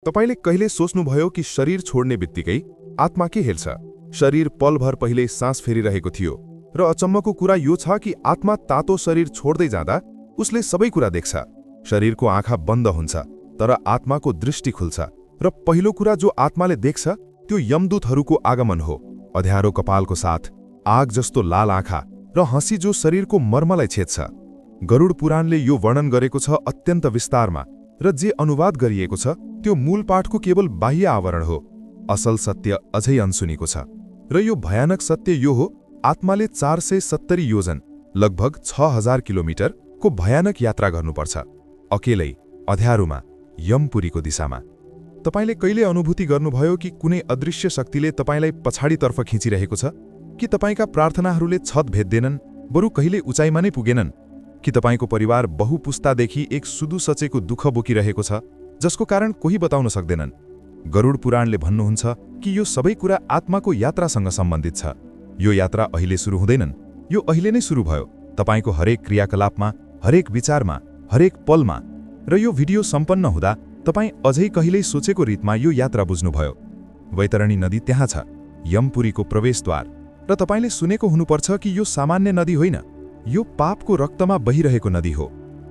तपाईले कहिले सोच्नुभयो कि शरीर छोड्ने बित्तिकै आत्मा के हेर्छ? शरीर पलभर पहिले सास फेरिरहेको थियो र अचम्मको कुरा यो छ कि आत्मा तातो शरीर छोड्दै जाँदा उसले सबै कुरा देख्छ। शरीरको आँखा बन्द हुन्छ तर आत्माको दृष्टि खुल्छ र पहिलो कुरा जो आत्माले देख्छ त्यो यमदूतहरूको आगमन हो। अँध्यारो कपालको साथ, आग जस्तो लाल आँखा र हँसी जो शरीरको मर्मलाई छेद्छ। गरुड पुराणले यो वर्णन गरेको छ अत्यन्त विस्तारमा, र जे अनुवाद गरिएको छ त्यो मूल पाठको केवल बाह्य आवरण हो। असल सत्य अझै अनसुनेको छ र यो भयानक सत्य यो हो, आत्माले 470 योजन लगभग 6000 किलोमिटर को भयानक यात्रा गर्नुपर्छ अकेलै अँध्यारोमा यमपुरीको दिशामा। तपाईले कहिले अनुभूति गर्नुभयो कि कुनै अदृश्य शक्तिले तपाईलाई पछाडितर्फ खिचिरहेको छ? कि तपाईका प्रार्थनाहरूले छत भेद्दैनन्, बरु कहिले उचाइमा नै पुगेनन्? कि तपाईको परिवार बहुपुस्तादेखि एक सुदूसचेको दुःख बोकिरहेको छ जसको कारण कोही बताउन सक्दैनन्? गरुड पुराणले भन्नुहुन्छ कि यो सबै कुरा आत्माको यात्रासँग सम्बन्धित छ। यो यात्रा अहिले सुरु हुँदैनन्, यो अहिले नै सुरु भयो, तपाईको हरेक क्रियाकलापमा, हरेक विचारमा, हरेक पलमा। र यो भिडियो सम्पन्न हुँदा तपाई अझै कहिल्यै सोचेको रीतमा यो यात्रा बुझ्नुभयो। वैतरणी नदी त्यहाँ छ, यमपुरीको प्रवेशद्वार। र तपाईले सुनेको हुनुपर्छ कि यो सामान्य नदी होइन, यो पापको रक्तमा बहिरहेको नदी हो।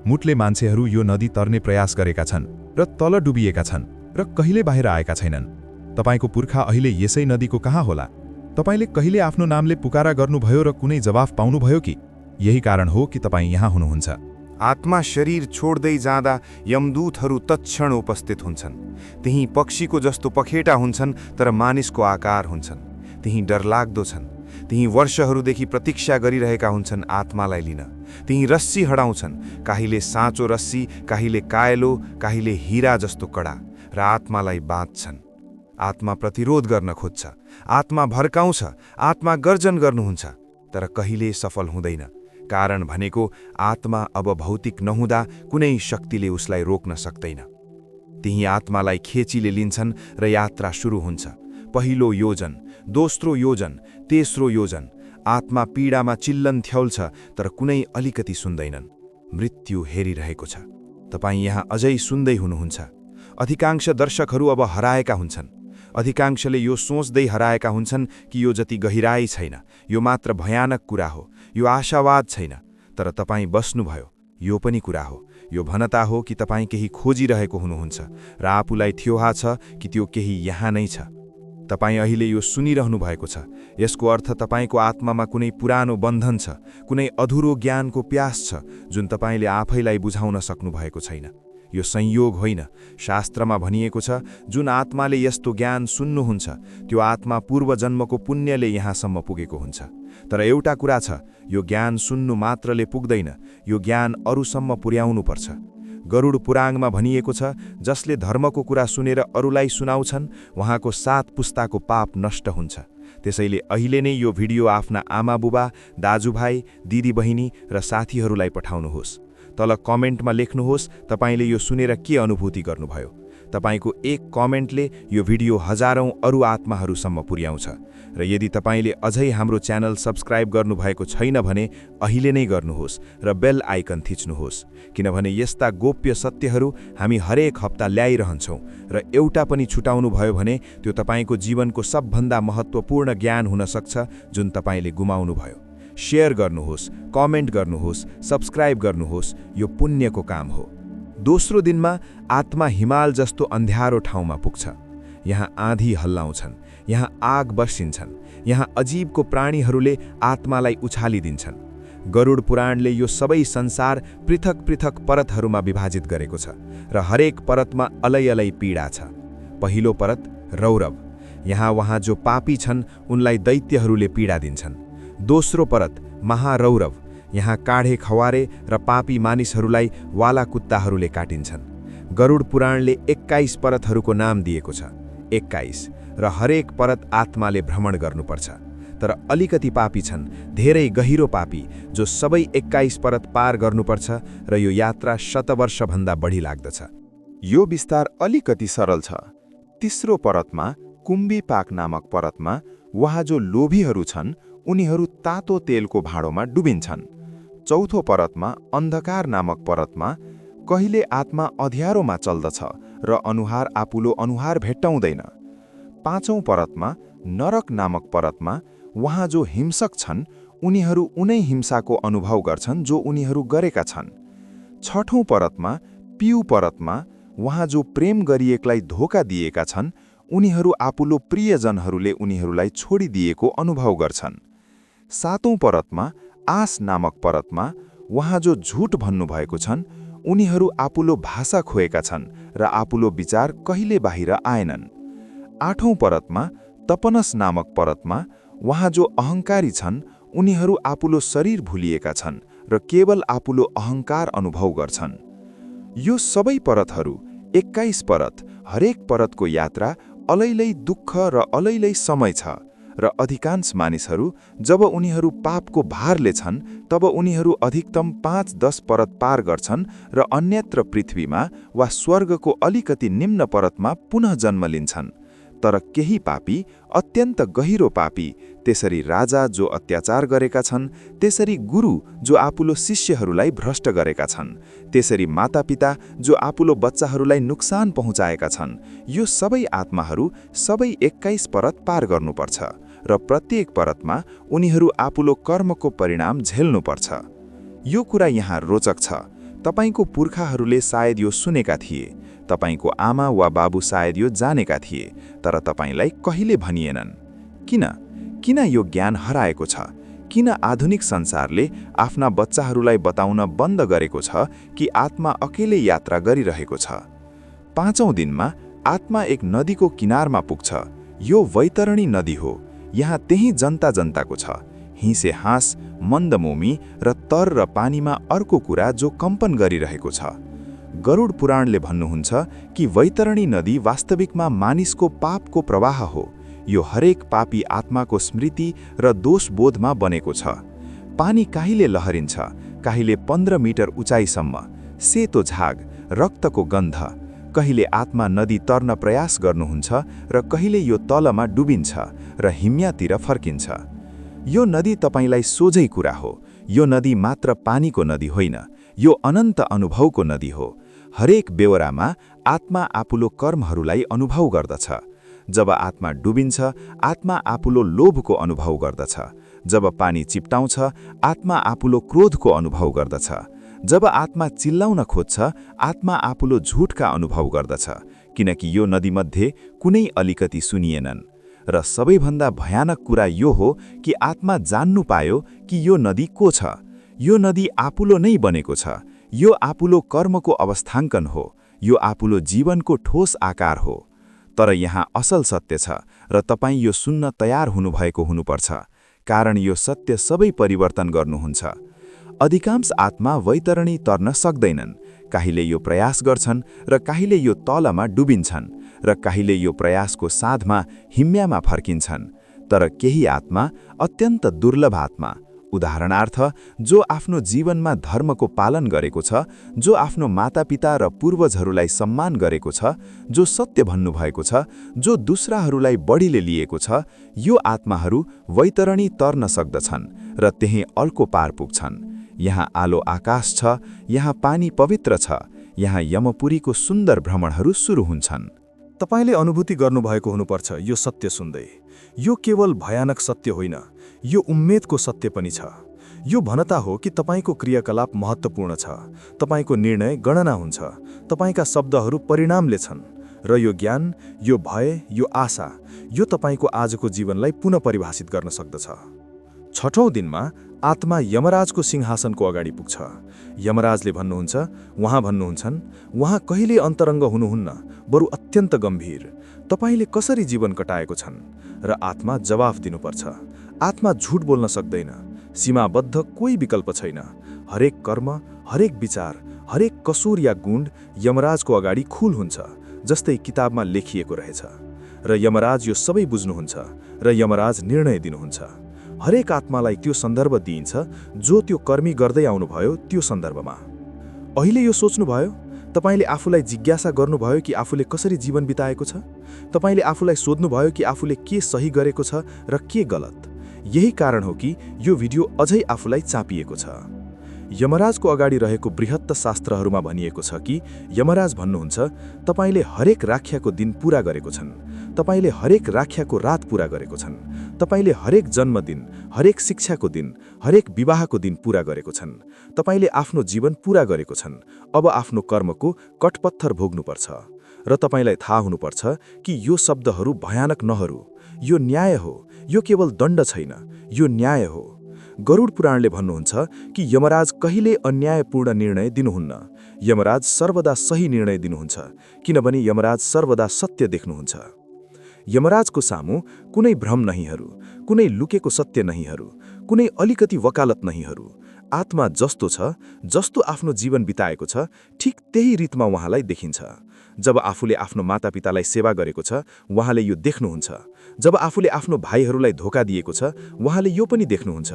मुटले मान्छेहरू यो नदी तर्ने प्रयास गरेका छन् र तल डुबिएका छन् र कहिले बाहिर आएका छैनन्। तपाईको पुर्खा अहिले यसै नदीको कहाँ होला? तपाईले कहिले आफ्नो नामले पुकारा गर्नुभयो र कुनै जवाफ पाउनुभयो कि? यही कारण हो कि तपाईँ यहाँ हुनुहुन्छ। आत्मा शरीर छोड्दै जाँदा यमदूतहरू तत्क्षण उपस्थित हुन्छन्। त्यही पक्षीको जस्तो पखेटा हुन्छन् तर मानिसको आकार हुन्छन्। त्यही डरलाग्दो छन्। त्यही वर्षहरूदेखि प्रतीक्षा गरिरहेका हुन्छन् आत्मालाई लिन। त्यही रस्सी हडाउँछन्, कहिले साँचो रस्सी, कहिले कायलो, कहिले हीरा जस्तो कडा, र आत्मालाई बाँध्छन्। आत्मा प्रतिरोध गर्न खोज्छ, आत्मा भड्काउँछ, आत्मा गर्जन गर्नुहुन्छ, तर कहिले सफल हुँदैन। कारण भनेको आत्मा अब भौतिक नहुँदा कुनै शक्तिले उसलाई रोक्न सक्दैन। त्यही आत्मालाई खेचीले लिन्छन् र यात्रा सुरु हुन्छ। पहिलो योजन, दोस्रो योजन, तेस्रो योजन। आत्मा पीडामा चिल्लन थ्याउल्छ तर कुनै अलिकति सुन्दैनन्। मृत्यु हेरिरहेको छ। तपाईँ यहाँ अझै सुन्दै हुनुहुन्छ। अधिकांश दर्शकहरू अब हराएका हुन्छन्। अधिकांशले यो सोच्दै हराएका हुन्छन् कि यो जति गहिराई छैन, यो मात्र भयानक कुरा हो, यो आशावाद छैन। तर तपाईँ बस्नुभयो, यो पनि कुरा हो। यो भनता हो कि तपाईँ केही खोजिरहेको हुनुहुन्छ र आफूलाई थ्योहा छ कि त्यो केही यहाँ नै छ। तपाईँ अहिले यो सुनिरहनु भएको छ, यसको अर्थ तपाईँको आत्मामा कुनै पुरानो बन्धन छ, कुनै अधुरो ज्ञानको प्यास छ जुन तपाईँले आफैलाई बुझाउन सक्नुभएको छैन। यो संयोग होइन। शास्त्रमा भनिएको छ, जुन आत्माले यस्तो ज्ञान सुन्नुहुन्छ त्यो आत्मा पूर्व जन्मको पुण्यले यहाँसम्म पुगेको हुन्छ। तर एउटा कुरा छ, यो ज्ञान सुन्नु मात्रले पुग्दैन, यो ज्ञान अरूसम्म पुर्याउनुपर्छ। गरुड पुराणमा भनिएको छ, जसले धर्मको कुरा सुनेर अरूलाई सुनाउँछन् उहाँको 7 पुस्ताको पाप नष्ट हुन्छ। त्यसैले अहिले नै यो भिडियो आफ्ना आमाबुबा, दाजुभाइ, दिदीबहिनी र साथीहरूलाई पठाउनुहोस्। तल कमेन्टमा लेख्नुहोस् तपाईले यो सुनेर के अनुभूति गर्नुभयो। तपाईको एक कमेन्टले यो भिडियो हजारौं अरू आत्माहरूसम्म पुर्याउँछ। र यदि तपाईले अझै हाम्रो च्यानल सब्स्क्राइब गर्नुभएको छैन भने अहिले नै गर्नुहोस् र बेल आइकन थिच्नुहोस्, किनभने यस्ता गोप्य सत्यहरू हामी हरेक हप्ता ल्याइरहन्छौँ र एउटा पनि छुटाउनु भयो भने त्यो तपाईको जीवनको सबभन्दा महत्त्वपूर्ण ज्ञान हुन सक्छ जुन तपाईले गुमाउनु भयो। शेयर गर्नुहोस्, कमेन्ट गर्नुहोस्, सब्स्क्राइब गर्नुहोस्, यो पुण्यको काम हो। दोस्रो दिनमा आत्मा हिमाल जस्तो अँध्यारो ठाउँमा पुग्छ। यहाँ आँधी हल्लाउँछन्, यहाँ आग बर्सिन्छन्, यहाँ अजीबको प्राणीहरूले आत्मालाई उछालिदिन्छन्। गरुड पुराणले यो सबै संसार पृथक पृथक परतहरूमा विभाजित गरेको छ र हरेक परतमा अलै अलै पीडा छ। पहिलो परत रौरव, यहाँ वहाँ जो पापी छन् उनलाई दैत्यहरूले पीडा दिन्छन्। दोस्रो परत महारौरव, यहाँ काढे खवारे र पापी मानिसहरूलाई वाला कुत्ताहरूले काटिन्छन्। गरुड पुराणले 21 परतहरूको नाम दिएको छ, 21, र हरेक परत आत्माले भ्रमण गर्नुपर्छ। तर अलिकति पापी छन्, धेरै गहिरो पापी, जो सबै 21 परत पार गर्नुपर्छ र यो यात्रा शतवर्षभन्दा बढी लाग्दछ। यो विस्तार अलिकति सरल छ। तेस्रो परतमा कुम्भी पाक नामक परतमा वहाँ जो लोभीहरू छन् उनीहरू तातो तेलको भाँडोमा डुबिन्छन्। चौथो परतमा अन्धकार नामक परतमा कहिले आत्मा अँध्यारोमा चल्दछ र अनुहार आपुलो अनुहार भेट्टाउँदैन। 5औं परतमा नरक नामक परतमा वहाँ जो हिंसक छन् उनीहरू उनै हिंसाको अनुभव गर्छन् जो उनीहरू गरेका छन्। 6औं परतमा पिउ परतमा वहाँ जो प्रेम गरिएकलाई धोका दिएका छन् उनीहरू आपुलो प्रियजनहरूले उनीहरूलाई छोडिदिएको अनुभव गर्छन्। 7औं परतमा आस नामक परतमा वहाँ जो झुट भन्नुभएको छन् उनीहरू आपुलो भाषा खोएका छन् र आपुलो विचार कहिले बाहिर आएनन्। 8औं परतमा तपनस नामक परतमा वहाँ जो अहङ्कारी छन् उनीहरू आपुलो शरीर भुलिएका छन् र केवल आपुलो अहङ्कार अनुभव गर्छन्। यो सबै परतहरू 21 परत, हरेक परतको यात्रा अलैलै दुःख र अलैलै समय छ र अधिकांश मानिसहरू जब उनीहरू पापको भारले छन् तब उनीहरू अधिकतम 5-10 परत पार गर्छन् र अन्यत्र पृथ्वीमा वा स्वर्गको अलिकति निम्न परतमा पुनः जन्म लिन्छन्। तर केही पापी, अत्यन्त गहिरो पापी, त्यसरी राजा जो अत्याचार गरेका छन्, त्यसरी गुरु जो आपुलो शिष्यहरूलाई भ्रष्ट गरेका छन्, त्यसरी मातापिता जो आपुलो बच्चाहरूलाई नुक्सान पहुँचाएका छन्, यो सबै आत्माहरू सबै 21 परत पार गर्नुपर्छ र प्रत्येक परतमा उनीहरू आपुलो कर्मको परिणाम झेल्नुपर्छ। यो कुरा यहाँ रोचक छ। तपाईको पुर्खाहरूले सायद यो सुनेका थिए, तपाईको आमा वा बाबु सायद यो जानेका थिए, तर तपाईलाई कहिले भनिएनन्। किन यो ज्ञान हराएको छ? किन आधुनिक संसारले आफ्ना बच्चाहरूलाई बताउन बन्द गरेको छ कि आत्मा अकेले यात्रा गरिरहेको छ? 5औं दिनमा आत्मा एक नदीको किनारमा पुग्छ। यो वैतरणी नदी हो। यहाँ त्यही जनताको छ। हिंसे हाँस, मन्दमोमी र तर र पानीमा अर्को कुरा जो कम्पन गरिरहेको छ। गरुड पुराणले भन्नुहुन्छ कि वैतरणी नदी वास्तविकमा मानिसको पापको प्रवाह हो। यो हरेक पापी आत्माको स्मृति र दोषबोधमा बनेको छ। पानी काहिले लहरिन्छ, काहिले 15 मिटर उचाइसम्म, सेतो झाग, रक्तको गन्ध। कहिले आत्मा नदी तर्न प्रयास गर्नुहुन्छ र कहिले यो तलमा डुबिन्छ र हिम्यातिर फर्किन्छ। यो नदी तपाईलाई सोझै कुरा हो। यो नदी मात्र पानीको नदी होइन, यो अनन्त अनुभवको नदी हो। हरेक बेहोरामा आत्मा आपुलो कर्महरूलाई अनुभव गर्दछ। जब आत्मा डुबिन्छ, आत्मा आपुलो लोभको अनुभव गर्दछ। जब पानी चिप्टाउँछ, आत्मा आपुलो क्रोधको अनुभव गर्दछ। जब आत्मा चिल्लाउन खोज्छ, आत्मा आपुलो झुटका अनुभव गर्दछ, किनकि यो नदीमध्ये कुनै अलिकति सुनिएनन्। र सबैभन्दा भयानक कुरा यो हो कि आत्मा जान्नु पायो कि यो नदी को छ। यो नदी आपुलो नै बनेको छ। यो आपुलो कर्मको अवस्थाङ्कन हो। यो आपुलो जीवनको ठोस आकार हो। तर यहाँ असल सत्य छ र तपाईँ यो सुन्न तयार हुनुभएको हुनुपर्छ, कारण यो सत्य सबै परिवर्तन गर्नुहुन्छ। अधिकांश आत्मा वैतरणी तर्न सक्दैनन्। कहिले यो प्रयास गर्छन् र कहिले यो तलमा डुबिन्छन् र कहिले यो प्रयासको साधमा हिम्यामा फर्किन्छन्। तर केही आत्मा, अत्यन्त दुर्लभ आत्मा, उदाहरणार्थ जो आफ्नो जीवनमा धर्मको पालन गरेको छ, जो आफ्नो मातापिता र पूर्वजहरूलाई सम्मान गरेको छ, जो सत्य भन्नुभएको छ, जो दुस्राहरूलाई बढीले लिएको छ, यो आत्माहरू वैतरणी तर्न सक्दछन् र त्यही अल्को पार पुग्छन्। यहाँ आलो आकाश छ, यहाँ पानी पवित्र छ, यहाँ यमपुरीको सुन्दर भ्रमणहरू सुरु हुन्छन्। तपाईले अनुभूति गर्नुभएको हुनुपर्छ यो सत्य सुन्दै। यो केवल भयानक सत्य होइन, यो उम्मेदको सत्य पनि छ। यो भनता हो कि तपाईको क्रियाकलाप महत्त्वपूर्ण छ, तपाईको निर्णय गणना हुन्छ, तपाईका शब्दहरू परिणामले छन्। र यो ज्ञान, यो भय, यो आशा, यो तपाईको आजको जीवनलाई पुनः परिभाषित गर्न सक्दछ। 6औं दिनमा आत्मा यमराजको सिंहासनको अगाडि पुग्छ। यमराजले भन्नुहुन्छन्, उहाँ कहिले अन्तरङ्ग हुनुहुन्न, बरु अत्यन्त गम्भीर। तपाईले कसरी जीवन कटाएको छन्? र आत्मा जवाफ दिनुपर्छ। आत्मा झुट बोल्न सक्दैन। सीमाबद्ध कोही विकल्प छैन। हरेक कर्म, हरेक विचार, हरेक कसुर या गुण यमराजको अगाडि खुल हुन्छ, जस्तै किताबमा लेखिएको रहेछ। र यमराज यो सबै बुझ्नुहुन्छ र यमराज निर्णय दिनुहुन्छ। हरेक आत्मालाई त्यो सन्दर्भ दिइन्छ जो त्यो कर्मी गर्दै आउनुभयो त्यो सन्दर्भमा। अहिले यो सोच्नुभयो? तपाईले आफूलाई जिज्ञासा गर्नुभयो कि आफूले कसरी जीवन बिताएको छ? तपाईले आफूलाई सोध्नुभयो कि आफूले के सही गरेको छ र के गलत? यही कारण हो कि यो भिडियो अझै आफूलाई चापिएको छ। यमराजको अगाडि रहेको बृहत्त शास्त्रहरूमा भनिएको छ कि यमराज भन्नुहुन्छ, तपाईँले हरेक राख्याको दिन पूरा गरेको छन्, तपाईँले हरेक राख्याको रात पूरा गरेको छन्, तपाईँले हरेक जन्मदिन, हरेक शिक्षाको दिन, हरेक विवाहको दिन पूरा गरेको छन्, तपाईँले आफ्नो जीवन पूरा गरेको छन्, अब आफ्नो कर्मको कटपत्थर भोग्नुपर्छ। र तपाईँलाई थाहा हुनुपर्छ कि यो शब्दहरू भयानक नहरू, यो न्याय हो, यो केवल दण्ड छैन, यो न्याय हो। गरुड पुराणले भन्नुहुन्छ कि यमराज कहिले अन्यायपूर्ण निर्णय दिनुहुन्न। यमराज सर्वदा सही निर्णय दिनुहुन्छ, किनभने यमराज सर्वदा सत्य देख्नुहुन्छ। यमराजको सामु कुनै भ्रम नहीँहरू, कुनै लुकेको सत्य नहीँहरू, कुनै अलिकति वकालत नहीँहरू। आत्मा जस्तो छ, जस्तो आफ्नो जीवन बिताएको छ, ठिक त्यही रीतमा उहाँलाई देखिन्छ। जब आफूले आफ्नो मातापितालाई सेवा गरेको छ, उहाँले यो देख्नुहुन्छ। जब आफूले आफ्नो भाइहरूलाई धोका दिएको छ, उहाँले यो पनि देख्नुहुन्छ।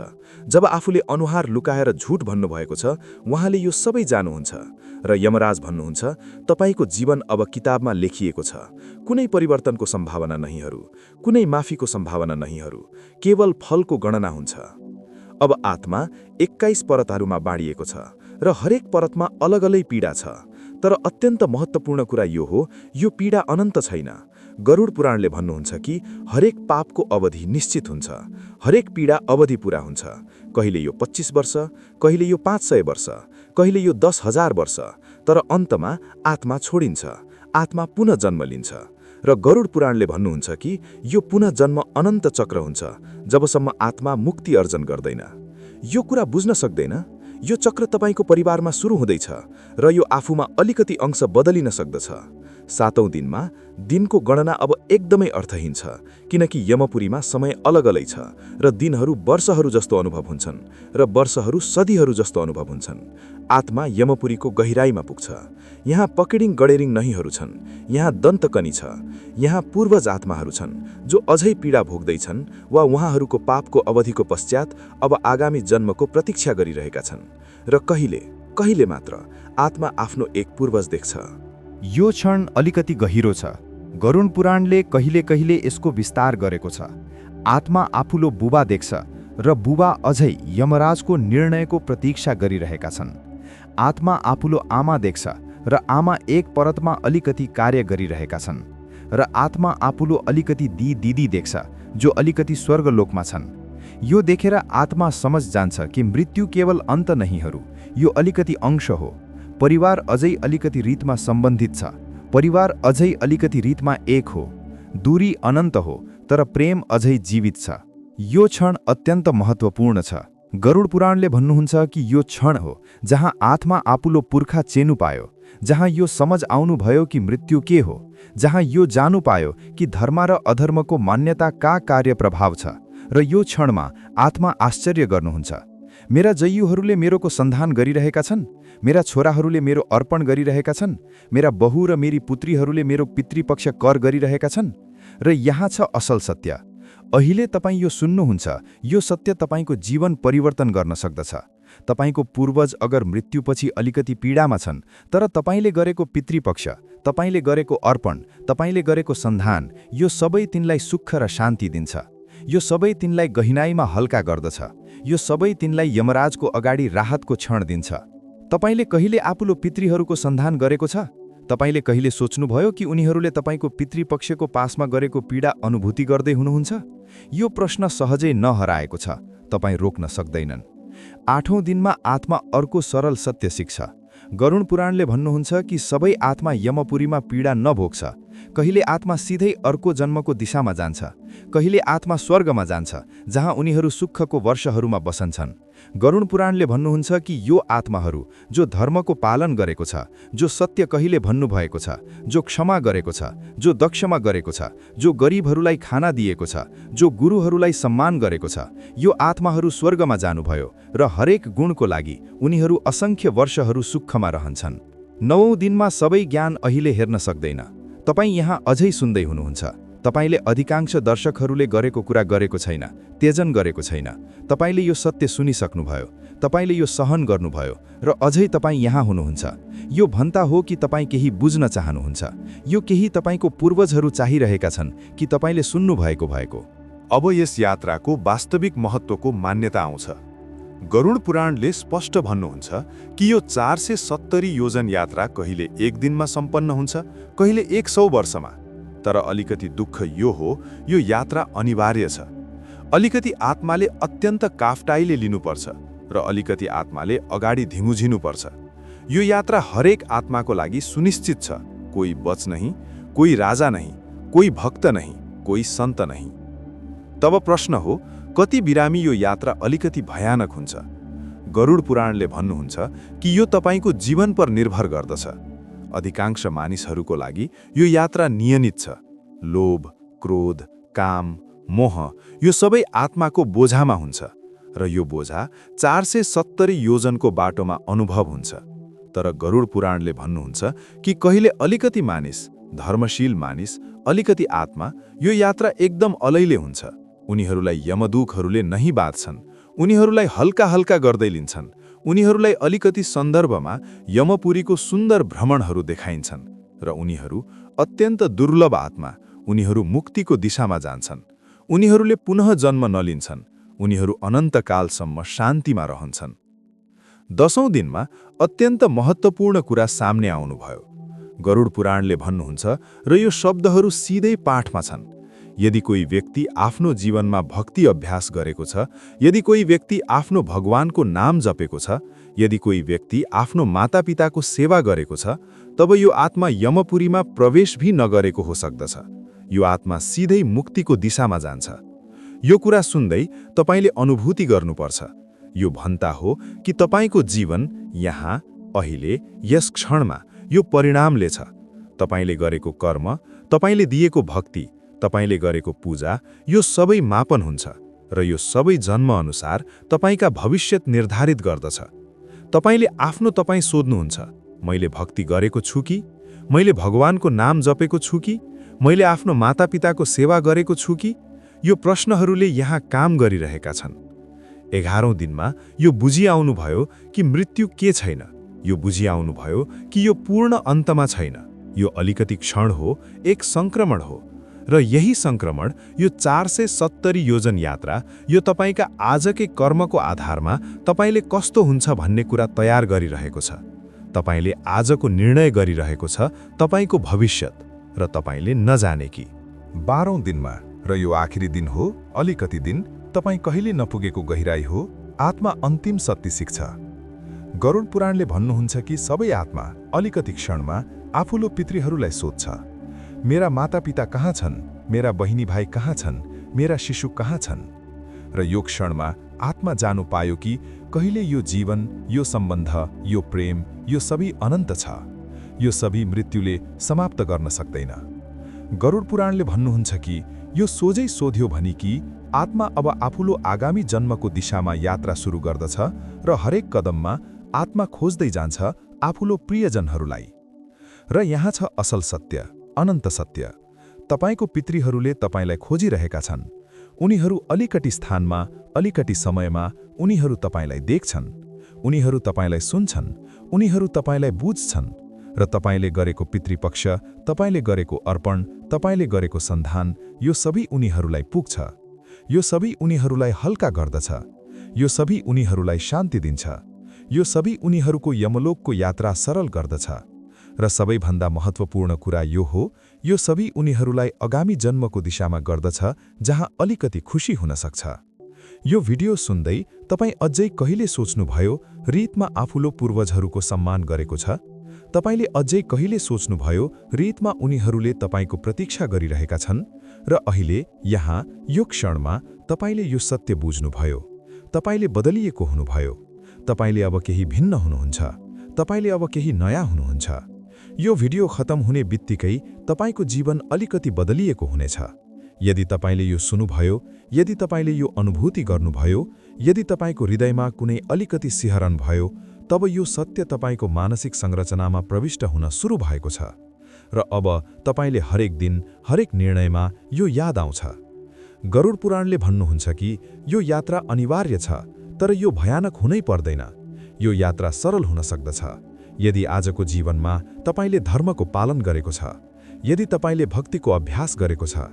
जब आफूले अनुहार लुकाएर झुट भन्नुभएको छ, उहाँले यो सबै जान्नुहुन्छ। र यमराज भन्नुहुन्छ, तपाईँको जीवन अब किताबमा लेखिएको छ। कुनै परिवर्तनको सम्भावना नहीँहरू, कुनै माफीको सम्भावना नहीँहरू, केवल फलको गणना हुन्छ। अब आत्मा 21 परतहरूमा बाँडिएको छ र हरेक परतमा अलग-अलग पीडा छ। तर अत्यन्त महत्त्वपूर्ण कुरा यो हो, यो पीडा अनन्त छैन। गरुड पुराणले भन्नुहुन्छ कि हरेक पापको अवधि निश्चित हुन्छ, हरेक पीडा अवधि पूरा हुन्छ। कहिले यो 25 वर्ष, कहिले यो 500 वर्ष, कहिले यो 10,000 वर्ष, तर अन्तमा आत्मा छोडिन्छ, आत्मा पुनः जन्म लिन्छ। र गरुड पुराणले भन्नुहुन्छ कि यो पुनः जन्म अनन्त चक्र हुन्छ, जबसम्म आत्मा मुक्ति अर्जन गर्दैन। यो कुरा बुझ्न सक्दैन। यो चक्र तपाईँको परिवारमा सुरु हुँदैछ र यो आफूमा अलिकति अंश बदलिन सक्दछ। 7औं दिनमा दिनको गणना अब एकदमै अर्थहीन छ, किनकि यमपुरीमा समय अलग-अलग छ र दिनहरू वर्षहरू जस्तो अनुभव हुन्छन् र वर्षहरू सदीहरू जस्तो अनुभव हुन्छन्। आत्मा यमपुरीको गहिराईमा पुग्छ। यहाँ पकिडिङ गडेरिङ नहीँहरू छन्, यहाँ दन्तकनी छ, यहाँ पूर्वज आत्माहरू छन् जो अझै पीडा भोग्दैछन् वा उहाँहरूको पापको अवधिको पश्चात अब आगामी जन्मको प्रतीक्षा गरिरहेका छन्। र कहिले मात्र आत्मा आफ्नो एक पूर्वज देख्छ। यो क्षण अलिकति गहिरो छ। गरुड पुराणले कहिले-कहिले यसको विस्तार गरेको छ। आत्मा आफूलो बुबा देख्छ र बुबा अझै यमराजको निर्णयको प्रतीक्षा गरिरहेका छन्। आत्मा आफूलो आमा देख्छ र आमा एक परतमा अलिकति कार्य गरिरहेका छन्। र आत्मा आफूलो अलिकति दिदी देख्छ जो अलिकति स्वर्गलोकमा छन्। यो देखेर आत्मा समझ जान्छ कि मृत्यु केवल अन्त नहीँहरू, यो अलिकति अंश हो। परिवार अझै अलिकति रीतमा सम्बन्धित छ, परिवार अझै अलिकति रीतमा एक हो। दूरी अनन्त हो, तर प्रेम अझै जीवित छ। यो क्षण अत्यन्त महत्त्वपूर्ण छ। गरुड पुराणले भन्नुहुन्छ कि यो क्षण हो जहाँ आत्मा आफूलो पुर्खा चेनु पायो, जहाँ यो समझ आउनु भयो कि मृत्यु के हो, जहाँ यो जानु पायो कि धर्म र अधर्मको मान्यता का कार्य प्रभाव छ। र यो क्षणमा आत्मा आश्चर्य गर्नुहुन्छ। मेरा जय्युहरूले मेरोको सन्धान गरिरहेका छन्, मेरा छोराहरूले मेरो अर्पण गरिरहेका छन्, मेरा बहु र मेरी पुत्रीहरूले मेरो पितृपक्ष कर गरिरहेका छन्। र यहाँ छ असल सत्य। अहिले तपाईँ यो सुन्नुहुन्छ, यो सत्य तपाईँको जीवन परिवर्तन गर्न सक्दछ। तपाईँको पूर्वज अगर मृत्युपछि अलिकति पीडामा छन्, तर तपाईँले गरेको पितृपक्ष, तपाईँले गरेको अर्पण, तपाईँले गरेको सन्धान, यो सबै तिनलाई सुख र शान्ति दिन्छ। यो सबै तिनलाई गहिनाईमा हल्का गर्दछ। यो सबै तिनलाई यमराजको अगाडि राहतको क्षण दिन्छ। तपाईँले कहिले आफूलो पितृहरूको सन्धान गरेको छ? तपाईँले कहिले सोच्नुभयो कि उनीहरूले तपाईँको पितृपक्षको पासमा गरेको पीडा अनुभूति गर्दै हुनुहुन्छ? यो प्रश्न सहजै नहराएको छ, तपाईँ रोक्न सक्दैनन्। 8औं दिनमा आत्मा अर्को सरल सत्य सिक्छ। गरुड पुराणले भन्नुहुन्छ कि सबै आत्मा यमपुरीमा पीडा नभोग्छ। कहिले आत्मा सिधै अर्को जन्मको दिशामा जान्छ, कहिले आत्मा स्वर्गमा जान्छ जहाँ उनीहरू सुखको वर्षहरूमा बसन्छन्। गरुड पुराणले भन्नुहुन्छ कि यो आत्माहरू जो धर्मको पालन गरेको छ, जो सत्य कहिले भन्नुभएको छ, जो क्षमा गरेको छ, जो दक्षमा गरेको छ, जो गरिबहरूलाई खाना दिएको छ, जो गुरुहरूलाई सम्मान गरेको छ, यो आत्माहरू स्वर्गमा जानुभयो र हरेक गुणको लागि उनीहरू असंख्य वर्षहरू सुखमा रहन्छन्। 9औं दिनमा सबै ज्ञान अहिले हेर्न सक्दैन। तपाईँ यहाँ अझै सुन्दै हुनुहुन्छ। तपाईले अधिकांश दर्शकहरूले गरेको कुरा गरेको छैन, त्यजन गरेको छैन। तपाईले यो सत्य सुनिसक्नुभयो, तपाईले यो सहन गर्नुभयो र अझै तपाईँ यहाँ हुनुहुन्छ। यो भन्ता हो कि तपाईँ केही बुझ्न चाहनुहुन्छ। यो केही तपाईँको पूर्वजहरू चाहिरहेका छन् कि तपाईँले सुन्नुभएको भएको। अब यस यात्राको वास्तविक महत्त्वको मान्यता आउँछ। गरुड पुराणले स्पष्ट भन्नुहुन्छ कि यो 470 योजन यात्रा कहिले एक दिनमा सम्पन्न हुन्छ, कहिले 100 वर्षमा। तर अलिकति दुःख यो हो, यो यात्रा अनिवार्य छ। अलिकति आत्माले अत्यन्त काफटाइले लिनुपर्छ र अलिकति आत्माले अगाडि धिमुझिनुपर्छ। यो यात्रा हरेक आत्माको लागि सुनिश्चित छ। कोही बच नहीं, कोही राजा नहीं, कोही भक्त नहीं, कोही सन्त नहीं। तब प्रश्न हो, कति बिरामी यो यात्रा अलिकति भयानक हुन्छ? गरुड पुराणले भन्नुहुन्छ कि यो तपाईको जीवन पर निर्भर गर्दछ। अधिकांश मानिसहरूको लागि यो यात्रा नियमित छ। लोभ, क्रोध, काम, मोह यो सबै आत्माको बोझामा हुन्छ र यो बोझा 470 योजनको बाटोमा अनुभव हुन्छ। तर गरुड पुराणले भन्नुहुन्छ कि कहिले अलिकति मानिस, धर्मशील मानिस, अलिकति आत्मा यो यात्रा एकदम अलैले हुन्छ। उनीहरूलाई यमदूतहरूले नहीं बाँध्छन्, उनीहरूलाई हल्का हल्का गर्दै लिन्छन्, उनीहरूलाई अलिकति सन्दर्भमा यमपुरीको सुन्दर भ्रमणहरू देखाइन्छन् र उनीहरू अत्यन्त दुर्लभ आत्मा, उनीहरू मुक्तिको दिशामा जान्छन्। उनीहरूले पुनः जन्म नलिन्छन्, उनीहरू अनन्तकालसम्म शान्तिमा रहन्छन्। 10औं दिनमा अत्यन्त महत्त्वपूर्ण कुरा सामने आउनुभयो। गरुड पुराणले भन्नुहुन्छ र यो शब्दहरू सिधै पाठमा छन्। यदि कोही व्यक्ति आफ्नो जीवनमा भक्ति अभ्यास गरेको छ, यदि कोही व्यक्ति आफ्नो भगवानको नाम जपेको छ, यदि कोही व्यक्ति आफ्नो मातापिताको सेवा गरेको छ, तब यो आत्मा यमपुरीमा प्रवेश भी नगरेको हो सक्दछ। यो आत्मा सिधै मुक्तिको दिशामा जान्छ। यो कुरा सुन्दै तपाईले अनुभूति गर्नुपर्छ। यो भन्ता हो कि तपाईको जीवन यहाँ, अहिले, यस क्षणमा यो परिणामले छ। तपाईले गरेको कर्म, तपाईले दिएको भक्ति, तपाईले गरेको पूजा, यो सबै मापन हुन्छ र यो सबै जन्म अनुसार तपाईका भविष्य निर्धारित गर्दछ। तपाईले आफ्नो तपाई सोध्नुहुन्छ, मैले भक्ति गरेको छु कि? मैले भगवानको नाम जपेको छु कि? मैले आफ्नो मातापिताको सेवा गरेको छु कि? यो प्रश्नहरूले यहाँ काम गरिरहेका छन्। 11औं दिनमा यो बुझिआउनुभयो कि मृत्यु के छैन। यो बुझिआउनुभयो कि यो पूर्ण अन्तमा छैन। यो अलिकति क्षण हो, एक संक्रमण हो। र यही संक्रमण, यो 470 योजन यात्रा, यो तपाईका आजकै कर्मको आधारमा तपाईले कस्तो हुन्छ भन्ने कुरा तयार गरिरहेको छ। तपाईले आजको निर्णय गरिरहेको छ तपाईको भविष्य र तपाईले नजाने कि। 12औं दिनमा र यो आखिरी दिन हो, अलिकति दिन, तपाई कहिले नपुगेको गहिराई हो, आत्मा अन्तिम सत्य सिक्छ। गरुड पुराणले भन्नुहुन्छ कि सबै आत्मा अलिकति क्षणमा आफूलो पितृहरूलाई सोध्छ, मेरा मातापिता कहाँ छन्? मेरा बहिनी भाइ कहाँ छन्? मेरा शिशु कहाँ छन्? र यो क्षणमा आत्मा जानु पायो कि कहिले यो जीवन, यो सम्बन्ध, यो प्रेम, यो सबै अनन्त छ। यो सबै मृत्युले समाप्त गर्न सक्दैन। गरुड पुराणले भन्नुहुन्छ कि यो सोझै सोध्यो भनी कि आत्मा अब आफूलो आगामी जन्मको दिशामा यात्रा सुरु गर्दछ र हरेक कदममा आत्मा खोज्दै जान्छ आफूलो प्रियजनहरूलाई। र यहाँ छ असल सत्य, अनन्त सत्य। तपाईको पितृहरूले तपाईलाई खोजिरहेका छन्। उनीहरू अलिकति स्थानमा, अलिकति समयमा उनीहरू तपाईलाई देख्छन्, उनीहरू तपाईलाई सुन्छन्, उनीहरू तपाईलाई बुझ्छन् र तपाईले गरेको पितृपक्ष, तपाईले गरेको अर्पण, तपाईले गरेको सन्धान, यो सबै उनीहरूलाई पुग्छ। यो सबै उनीहरूलाई हल्का गर्दछ। यो सबै उनीहरूलाई शान्ति दिन्छ। यो सबै उनीहरूको यमलोकको यात्रा सरल गर्दछ। र सबैभन्दा महत्त्वपूर्ण कुरा यो हो, यो सबै उनीहरूलाई आगामी जन्मको दिशामा गर्दछ जहाँ अलिकति खुशी हुन सक्छ। यो भिडियो सुन्दै तपाई अझै कहिले सोच्नुभयो रीतमा आफूलो पूर्वजहरूको सम्मान गरेको छ? तपाईले अझै कहिले सोच्नुभयो रीतमा उनीहरूले तपाईको प्रतीक्षा गरिरहेका छन्? र अहिले यहाँ यो क्षणमा तपाईले यो सत्य बुझ्नुभयो। तपाईले बदलिएको हुनुभयो। तपाईले अब केही भिन्न हुनुहुन्छ। तपाईले अब केही नयाँ हुनुहुन्छ। यो भिडियो खत्म हुने बित्तिकै तपाईको जीवन अलिकति बदलिएको हुनेछ। यदि तपाईले यो सुन्नुभयो, यदि तपाईले यो अनुभूति गर्नुभयो, यदि तपाईको हृदयमा कुनै अलिकति सिहरन भयो, तब यो सत्य तपाईको मानसिक संरचनामा प्रविष्ट हुन सुरु भएको छ। र अब तपाईले हरेक दिन, हरेक निर्णयमा यो याद आउँछ। गरुड पुराणले भन्नुहुन्छ कि यो यात्रा अनिवार्य छ, तर यो भयानक हुनै पर्दैन। यो यात्रा सरल हुन सक्दछ। यदि आजको जीवनमा तपाईले धर्मको पालन गरेको छ, यदि तपाईले भक्तिको अभ्यास गरेको छ,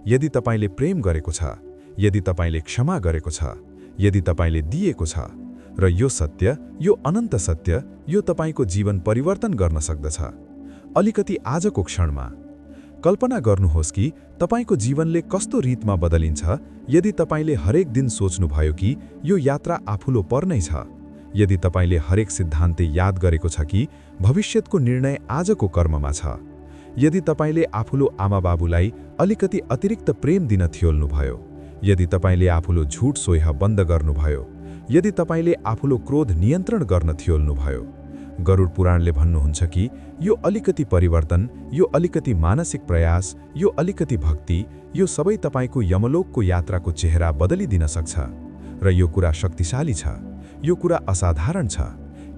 यदि तपाईले प्रेम गरेको छ, यदि तपाईले क्षमा गरेको छ, यदि तपाईले दिएको छ, र यो सत्य, यो अनन्त सत्य, यो तपाईँको जीवन परिवर्तन गर्न सक्दछ। अलिकति आजको क्षणमा कल्पना गर्नुहोस् कि तपाईँको जीवनले कस्तो रीतमा बदलिन्छ यदि तपाईँले हरेक दिन सोच्नुभयो कि यो यात्रा आफूलो पर्नै छ, यदि तपाईँले हरेक सिद्धान्त याद गरेको छ कि भविष्यको निर्णय आजको कर्ममा छ, यदि तपाईँले आफूलो आमाबाबुलाई अलिकति अतिरिक्त प्रेम दिन थियोल्नुभयो, यदि तपाईँले आफूलो झुट सोह बन्द गर्नुभयो, यदि तपाईँले आफूलो क्रोध नियन्त्रण गर्न थियोल्नुभयो। गरुड पुराणले भन्नुहुन्छ कि यो अलिकति परिवर्तन, यो अलिकति मानसिक प्रयास, यो अलिकति भक्ति, यो सबै तपाईँको यमलोकको यात्राको चेहरा बदलिदिन सक्छ। र यो कुरा शक्तिशाली छ, यो कुरा असाधारण छ,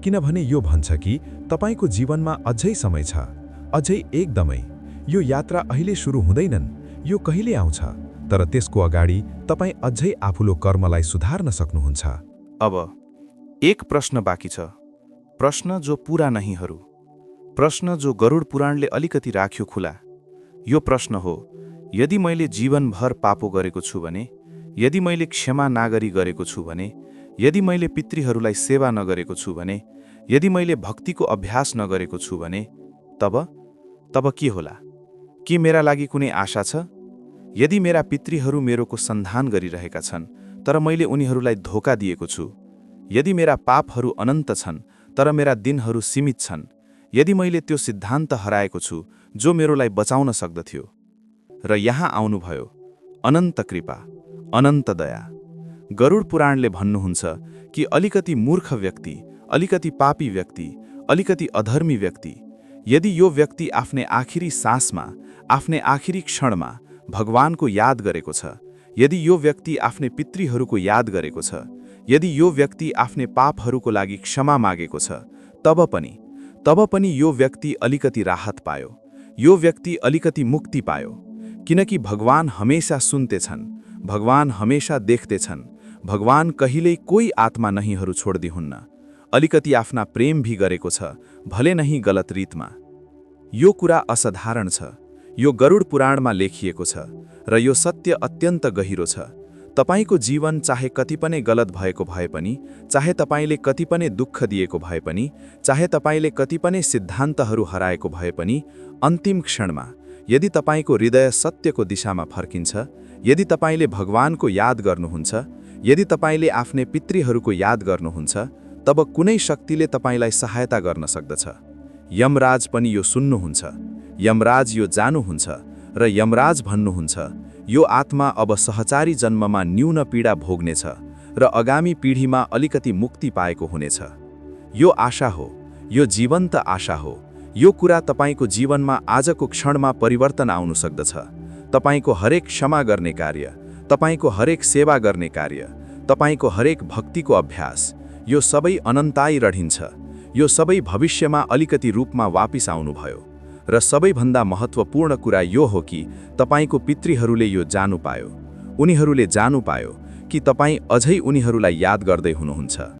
किनभने यो भन्छ कि तपाईँको जीवनमा अझै समय छ, अझै एकदमै। यो यात्रा अहिले सुरु हुँदैनन्, यो कहिले आउँछ, तर त्यसको अगाडि तपाईँ अझै आफूलो कर्मलाई सुधार्न सक्नुहुन्छ। अब एक प्रश्न बाँकी छ, प्रश्न जो पूरा नहीँहरू, प्रश्न जो गरुड पुराणले अलिकति राख्यो खुला। यो प्रश्न हो, यदि मैले जीवनभर पापो गरेको छु भने, यदि मैले क्षमा नागरी गरेको छु भने, यदि मैले पितृहरूलाई सेवा नगरेको छु भने, यदि मैले भक्तिको अभ्यास नगरेको छु भने, तब के होला? के मेरा लागि कुनै आशा छ? यदि मेरा पितृहरू मेरोको सन्धान गरिरहेका छन् तर मैले उनीहरूलाई धोका दिएको छु, यदि मेरा पापहरू अनन्त छन् तर मेरा दिनहरू सीमित छन्, यदि मैले त्यो सिद्धान्त हराएको छु जो मेरोलाई बचाउन सक्दथ्यो, र यहाँ आउनुभयो अनन्त कृपा, अनन्त दया। गरुड पुराणले भन्नुहुन्छ कि अलिकति मूर्ख व्यक्ति, अलिकति पापी व्यक्ति, अलिकति अधर्मी व्यक्ति, यदि यो व्यक्ति आफ्नै आखिरी सासमा, आफ्नै आखिरी क्षणमा भगवानको याद गरेको छ, यदि यो व्यक्ति आफ्नै पितृहरूको याद गरेको छ, यदि यो व्यक्ति आफ्नै पापहरूको लागि क्षमा मागेको छ, तब पनि यो व्यक्ति अलिकति राहत पायो, यो व्यक्ति अलिकति मुक्ति पायो, किनकि भगवान हमेशा सुन्तेछन्, भगवान हमेशा देख्तेछन्, भगवान कहिल्यै कोही आत्मा नहीँहरू छोड्दिहुन्न। अलिकति आफ्ना प्रेम भी गरेको छ, भले नहीं गलत रीतमा। यो कुरा असाधारण छ, यो गरुड पुराणमा लेखिएको छ, र यो सत्य अत्यन्त गहिरो छ। तपाईको जीवन चाहे कति पनि गलत भएको भए पनि, चाहे तपाईले कति पनि दुःख दिएको भए पनि, चाहे तपाईले कति पनि सिद्धान्तहरू हराएको भए पनि, अन्तिम क्षणमा यदि तपाईको हृदय सत्यको दिशामा फर्किन्छ, यदि तपाईले भगवानको याद गर्नुहुन्छ, यदि तपाईले आफ्नै पितृहरूको याद गर्नुहुन्छ, तब कुनै शक्तिले तपाईलाई सहायता गर्न सक्दछ। यमराज पनि यो सुन्नुहुन्छ, यमराज यो जान्नुहुन्छ, र यमराज भन्नुहुन्छ यो आत्मा अब सहचारी जन्ममा न्यून पीडा भोग्नेछ र आगामी पिढीमा अलिकति मुक्ति पाएको हुनेछ। यो आशा हो, यो जीवन्त आशा हो। यो कुरा तपाईको जीवनमा आजको क्षणमा परिवर्तन आउन सक्दछ। तपाईको हरेक क्षमा गर्ने कार्य, तपाईको हरेक सेवा गर्ने कार्य, तपाईको हरेक भक्तिको अभ्यास, यो सबै अनन्ताई रहिन्छ। यो सबै भविष्यमा अलिकति रूपमा वापिस आउनुभयो। र सबैभन्दा महत्त्वपूर्ण कुरा यो हो कि तपाईको पितृहरूले यो जान्नु पायो, उनीहरूले जान्नु पायो कि तपाई अझै उनीहरूलाई याद गर्दै हुनुहुन्छ।